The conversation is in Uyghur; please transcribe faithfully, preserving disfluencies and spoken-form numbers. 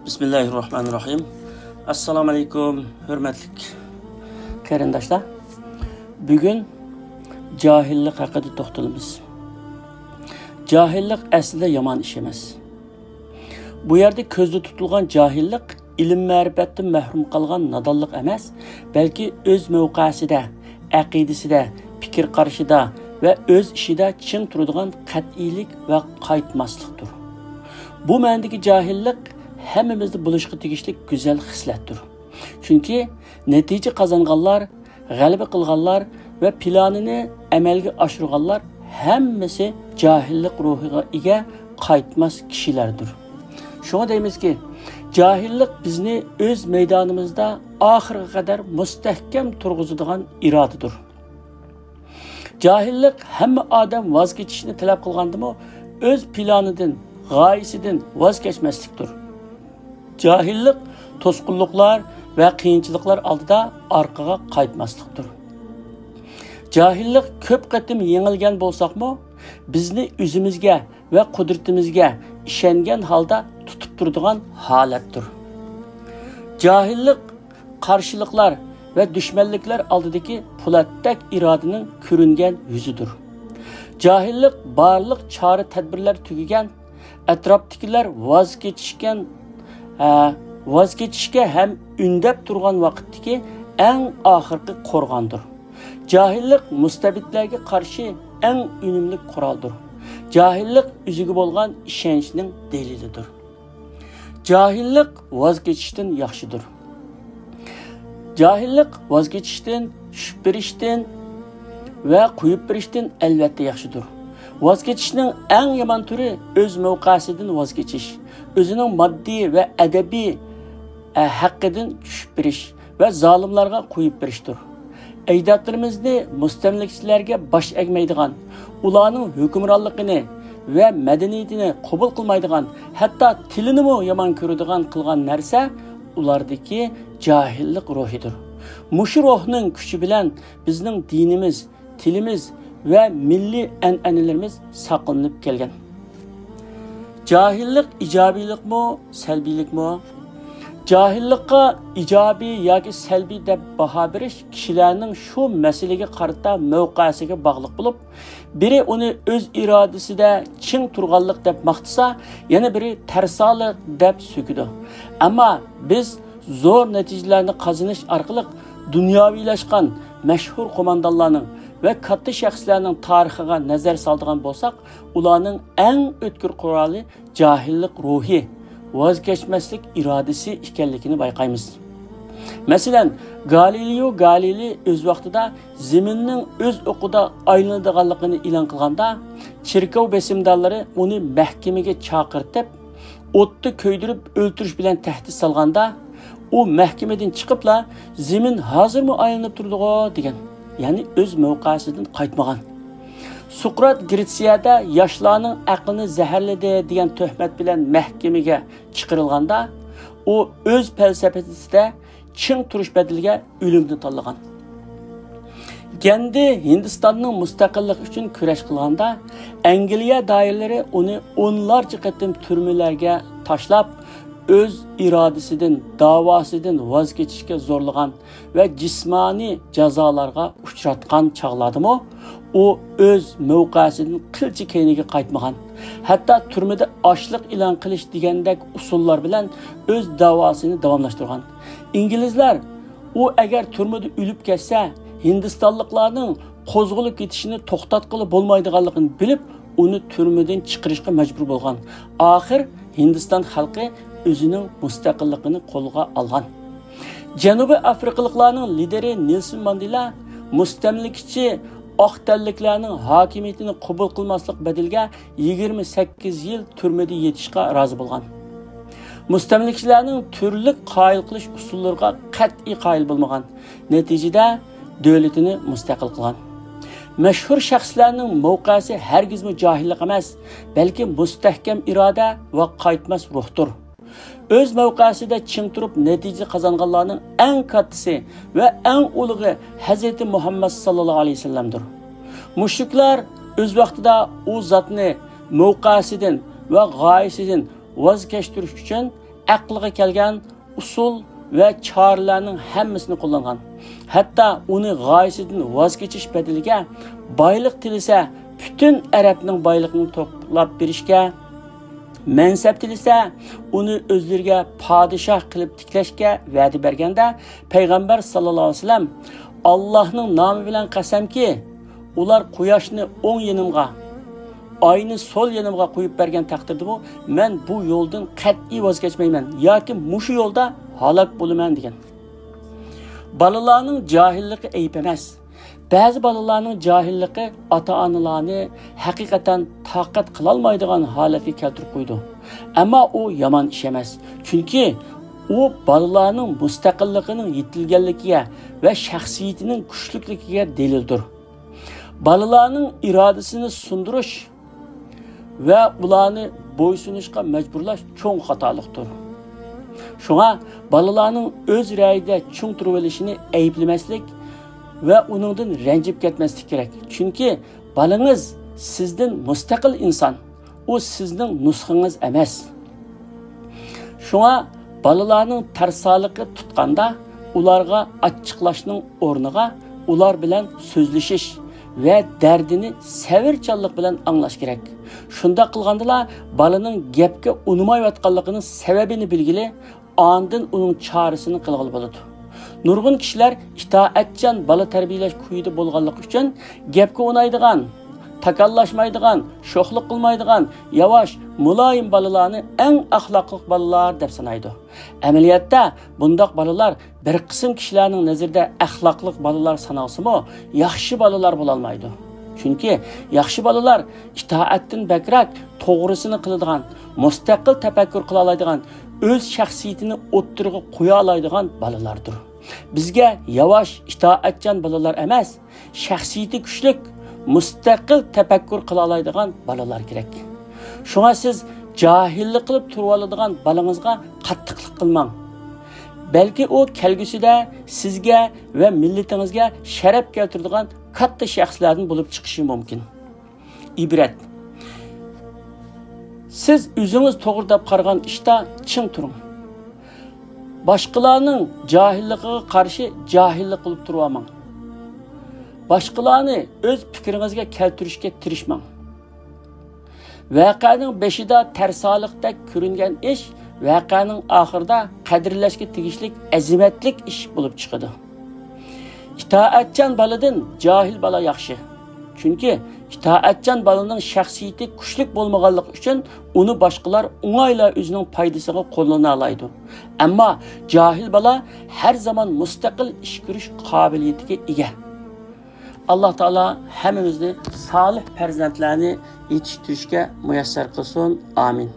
بىسمىللاھىررەھمانىررەھىم. ئەسسالامۇ ئەلەيكۇم، ھۆرمەتلىك قېرىنداشلار. بۈگۈن جاھىللىق ھەققىدە توختىلىمىز. جاھىللىق ئەسلىدە يامان ئىش ئەمەس. بۇ يەردە كۆزدە تۇتۇلغان جاھىللىق ئىلىم-مەرىپەتتىن مەھرۇم قالغان نادانلىق ئەمەس، بەلكى ئۆز مەۋقەسىدە، ئەقىدىسىدە، پىكىر قارىشىدا ۋە ئۆز ئىشىدا چىڭ تۇرىدىغان قەتئىيلىك ۋە قايتماسلىقتۇر. بۇ مەنىدىكى جاھىللىق ھەممىمىزدە بولۇشقا تېگىشلىك گۈزەل خىسلەتتۇر. چۈنكى نەتىجە قازانغانلار، غەلىبە قىلغانلار ۋە پىلانىنى ئەمەلگە ئاشۇرغانلار ھەممىسى جاھىللىق روھىغا ئىگە قايتماس كىشىلەردۇر. شۇڭا دەيمىزكى، جاھىللىق بىزنى ئۆز مەيدانىمىزدا ئاخىرغا قەدەر مۇستەھكەم تۇرغۇزىدىغان ئىرادىدۇر. جاھىللىق ھەممە ئادەم ۋاز كېچىشنى تەلەپ قىلغاندىمۇ، ئۆز پىلانىدىن، غايىسىدىن ۋاز كەچمەسلىكتۇر. جاھىللىق توسقۇنلۇقلار ۋە قىيىنچىلىقلار ئالدىدا ئارقىغا قايتماسلىقتۇر. جاھىللىق كۆپ قېتىم يېڭىلگەن بولساقمۇ، بىزنى ئۆزىمىزگە ۋە قۇدرىتىمىزگە ئىشەنگەن ھالدا تۇتۇپ تۇرىدىغان ھالەتتۇر. جاھىللىق قارشىلىقلار ۋە دۈشمەنلىكلەر ئالدىدىكى پولاتتەك ئىرادىنىڭ كۆرۈنگەن يۈزىدۇر. جاھىللىق بارلىق چارە-تەدبىرلەر تۈگىگەن، ئەتراپتىكىلەر ۋاز كېچىشكەن، ھە، ۋاز كېچىشكە ھەم ئۈندەپ تۇرغان ۋاقىتتىكى ئەڭ ئاخىرقى قورغاندۇر. جاھىللىق مۇستەبىتلەرگە قارشى ئەڭ ئۈنۈملۈك قورالدۇر. جاھىللىق ئۆزىگە بولغان ئىشەنچنىڭ دەلىلىدۇر. جاھىللىق ۋاز كېچىشتىن ياخشىدۇر. جاھىللىق ۋاز كېچىشتىن، چۈشۈپ بېرىشتىن ۋە قويۇپ بېرىشتىن ئەلۋەتتە ياخشىدۇر. ۋاز كېچىشنىڭ ئەڭ يامان تۈرى ئۆز مەۋقەسىدىن ۋاز كېچىش، ئۆزىنىڭ ماددىي ۋە ئەدەبىي، ئە، ھەققىدىن چۈشۈپ بېرىش ۋە زالىملارغا قويۇپ بېرىشتۇر. ئەجدادلىرىمىزنى مۇستەملىكىچىلەرگە باش ئەگمەيدىغان، ئۇلارنىڭ ھۆكۈمرانلىقىنى ۋە مەدەنىيىتىنى قوبۇل قىلمايدىغان، ھەتتا تىلىنىمۇ يامان كۆرىدىغان قىلغان نەرسە ئۇلاردىكى جاھىللىق روھىدۇر. مۇشۇ روھنىڭ كۈچى بىلەن بىزنىڭ دىنىمىز، تىلىمىز ۋە مىللىي ئەنئەنىلىرىمىز ساقلىنىپ كەلگەن. جاھىللىق ئىجابىيلىقمۇ، سەلبىيلىكمۇ؟ جاھىللىققا ئىجابىي ياكى سەلبىي دەپ باھا بېرىش كىشىلەرنىڭ شۇ مەسىلىگە قارىتا مەۋقەسىگە باغلىق بولۇپ، بىرى ئۇنى ئۆز ئىرادىسىدە چىڭ تۇرغانلىق دەپ ماختىسا، يەنە بىرى تەرسالىق دەپ سۆكىدۇ. ئەمما بىز زور نەتىجىلەرنى قازىنىش ئارقىلىق دۇنياۋىلاشقان مەشھۇر قوماندانلارنىڭ ۋە كاتتا شەخسلەرنىڭ تارىخىغا نەزەر سالىدىغان بولساق، ئۇلارنىڭ ئەڭ ئۆتكۈر قورالى جاھىللىق روھى، ۋاز كەچمەسلىك ئىرادىسى ئىكەنلىكىنى بايقايمىز. مەسىلەن، گالىليو گالىلىي ئۆز ۋاقتىدا زېمىننىڭ ئۆز ئوقىدا ئايلىنىدىغانلىقىنى ئېلان قىلغاندا، چېركاۋ بېسىمدارلىرى ئۇنى مەھكىمىگە چاقىرتىپ، ئوتتا كۆيدۈرۈپ ئۆلتۈرۈش بىلەن تەھدىت سالغاندا، ئۇ مەھكىمىدىن چىقىپلا، «زېمىن ھازىرمۇ ئايلىنىپ تۇرىدىغۇ؟» دېگەن، يەنى ئۆز مەۋقەسىدىن قايتمىغان. سوقرات گرېتسىيەدە ياشلارنىڭ ئەقلىنى زەھەرلىدى دېگەن تۆھمەت بىلەن مەھكىمىگە چىقىرىلغاندا، ئۇ ئۆز پەلسەپىسىدە چىڭ تۇرۇش بەدىلىگە ئۆلۈمنى تاللىغان. گەندى ھىندىستاننىڭ مۇستەقىللىقى ئۈچۈن كۈرەش قىلغاندا، ئەنگلىيە دائىرىلىرى ئۇنى ئونلارچە قېتىم تۈرمىلەرگە تاشلاپ، ئۆز ئىرادىسىدىن، داۋاسىدىن ۋاز كېچىشكە زورلىغان ۋە جىسمانىي جازالارغا ئۇچراتقان چاغلاردىمۇ ئۇ ئۆز مەۋقەسىدىن قىلچە كەينىگە قايتمىغان. ھەتتا تۈرمىدە ئاشلىق ئېلان قىلىش دېگەندەك ئۇسۇللار بىلەن ئۆز داۋاسىنى داۋاملاشتۇرغان. ئىنگلىزلار ئۇ ئەگەر تۈرمىدە ئۆلۈپ كەتسە، ھىندىستانلىقلارنىڭ قوزغىلىپ كېتىشىنى توختاتقىلى بولمايدىغانلىقىنى بىلىپ، ئۇنى تۈرمىدىن چىقىرىشقا مەجبۇر بولغان. ئاخىر ھىندىستان خەلقى ئۆزىنىڭ مۇستەقىللىقىنى قولغا ئالغان. جەنۇبىي ئافرىقىلىقلارنىڭ لىدىرى نېلسون ماندېلا مۇستەملىكىچى ئاق تەنلىكلەرنىڭ ھاكىمىيىتىنى قوبۇل قىلماسلىق بەدىلىگە يىگىرمە سەككىز يىل تۈرمىدە يېتىشقا رازى بولغان. مۇستەملىكىچىلەرنىڭ تۈرلۈك قايىل قىلىش ئۇسۇللىرىغا قەتئىي قايىل بولمىغان. نەتىجىدە دۆلىتىنى مۇستەقىل قىلغان. مەشھۇر شەخسلەرنىڭ مەۋقەسى ھەرگىزمۇ جاھىللىق ئەمەس، بەلكى مۇستەھكەم ئىرادە ۋە قايتماس روھتۇر. ئۆز مەۋقەسىدە چىڭ تۇرۇپ نەتىجە قازانغانلارنىڭ ئەڭ كاتتىسى ۋە ئەڭ ئۇلۇغى ھەزرىتى مۇھەممەد ساللاللاھۇ ئەلەيھى ۋەسەللەمدۇر. مۇشرىكلار ئۆز ۋاقتىدا ئۇ زاتنى مەۋقەسىدىن ۋە غايىسىدىن ۋاز كەچتۈرۈش ئۈچۈن ئەقلىگە كەلگەن ئۇسۇل ۋە چارىلەرنىڭ ھەممىسىنى قوللانغان. ھەتتا ئۇنى غايىسىدىن ۋاز كېچىش بەدىلىگە بايلىق تىلىسە، پۈتۈن ئەرەبنىڭ بايلىقىنى توپلاپ بېرىشكە، مەنسەپ تىلىسە، ئۇنى ئۆزلىرىگە پادىشاھ قىلىپ تىكلەشكە ۋەدە بەرگەندە، پەيغەمبەر ساللاللاھۇ ئەلەيھى ۋەسەللەم، «ئاللاھنىڭ نامى بىلەن قەسەمكى، ئۇلار قۇياشنى ئوڭ يېنىمغا، ئاينى سول يېنىمغا قويۇپ بەرگەن تەقدىردىمۇ، مەن بۇ يولدىن قەتئىي ۋاز كەچمەيمەن ياكى مۇشۇ يولدا ھالاك بولىمەن» دېگەن. بالىلارنىڭ جاھىللىقى ئەيىب ئەمەس. بەزى بالىلارنىڭ جاھىللىقى ئاتا-ئانىلارنى ھەقىقەتەن تاقەت قىلالمايدىغان ھالەتكە كەلتۈرۈپ قويىدۇ. ئەمما ئۇ يامان ئىش ئەمەس. چۈنكى ئۇ بالىلارنىڭ مۇستەقىللىقىنىڭ يېتىلگەنلىكىگە ۋە شەخسىيىتىنىڭ كۈچلۈكلۈكىگە دەلىلدۇر. بالىلارنىڭ ئىرادىسىنى سۇندۇرۇش ۋە ئۇلارنى بويسۇنۇشقا مەجبۇرلاش چوڭ خاتالىقتۇر. شۇڭا بالىلارنىڭ ئۆز رەيىدە چىڭ تۇرۇۋېلىشىنى ئەيىبلىمەسلىك ۋە ئۇنىڭدىن رەنجىپ كەتمەسلىك كېرەك. چۈنكى بالىڭىز سىزدىن مۇستەقىل ئىنسان، ئۇ سىزنىڭ نۇسخىڭىز ئەمەس. شۇڭا بالىلارنىڭ تەرسالىقى تۇتقاندا، ئۇلارغا ئاچچىقلاشنىڭ ئورنىغا ئۇلار بىلەن سۆزلىشىش ۋە دەردىنى سەۋرچانلىق بىلەن ئاڭلاش كېرەك. شۇنداق قىلغاندىلا، بالىنىڭ گەپكە ئۇنىمايۋاتقانلىقىنىڭ سەۋەبىنى بىلگىلى، ئاندىن ئۇنىڭ چارىسىنى قىلغىلى بولىدۇ. نۇرغۇن كىشىلەر ئىتائەتچان بالا تەربىيەلەش كويىدا بولغانلىقى ئۈچۈن، گەپكە ئۇنايدىغان، تاكاللاشمايدىغان، شوخلۇق قىلمايدىغان، ياۋاش، مۇلايىم بالىلارنى ئەڭ ئەخلاقلىق بالىلار دەپ سانايدۇ. ئەمەلىيەتتە، بۇنداق بالىلار بىر قىسىم كىشىلەرنىڭ نەزىرىدە ئەخلاقلىق بالىلار سانالسىمۇ، ياخشى بالىلار بولالمايدۇ. چۈنكى ياخشى بالىلار ئىتائەتتىن بەكرەك توغرىسىنى قىلىدىغان، مۇستەقىل تەپەككۇر قىلالايدىغان، ئۆز شەخسىيىتىنى ئوتتۇرىغا قويالايدىغان بالىلاردۇر. بىزگە ياۋاش، ئىتائەتچان بالىلار ئەمەس، شەخسىيىتى كۈچلۈك، مۇستەقىل تەپەككۇر قىلالايدىغان بالىلار كېرەك. شۇڭا سىز جاھىللىق قىلىپ تۇرۇۋالىدىغان بالىڭىزغا قاتتىقلىق قىلماڭ. بەلكى ئۇ كەلگۈسىدە سىزگە ۋە مىللىتىڭىزگە شەرەپ كەلتۈرىدىغان كاتتا شەخسلەردىن بولۇپ چىقىشى مۇمكىن. ئىبرەت. سىز ئۆزىڭىز توغرا دەپ قارىغان ئىشتا چىڭ تۇرۇڭ. باشقىلارنىڭ جاھىللىقىغا قارشى جاھىللىق قىلىپ تۇرۇۋالماڭ. باشقىلارنى ئۆز پىكرىڭىزگە كەلتۈرۈشكە تىرىشماڭ. ۋەقەنىڭ بېشىدا تەرسالىقتەك كۆرۈنگەن ئىش ۋەقەنىڭ ئاخىرىدا قەدىرلەشكە تېگىشلىك ئەزىمەتلىك ئىش بولۇپ چىقىدۇ. ئىتائەتچان بالىدىن جاھىل بالا ياخشى. چۈنكى ئىتائەتچان بالىنىڭ شەخسىيىتى كۈچلۈك بولمىغانلىقى ئۈچۈن ئۇنى باشقىلار ئوڭايلا ئۆزىنىڭ پايدىسىغا قوللىنالايدۇ. ئەمما جاھىل بالا ھەر زامان مۇستەقىل ئىش كۆرۈش قابىلىيىتىگە ئىگە. ئاللا تائالا ھەممىمىزنى سالىھ پەرزەنتلەرنى يېتىشتۈرۈشكە مۇيەسسەر قىلسۇن. ئامىن.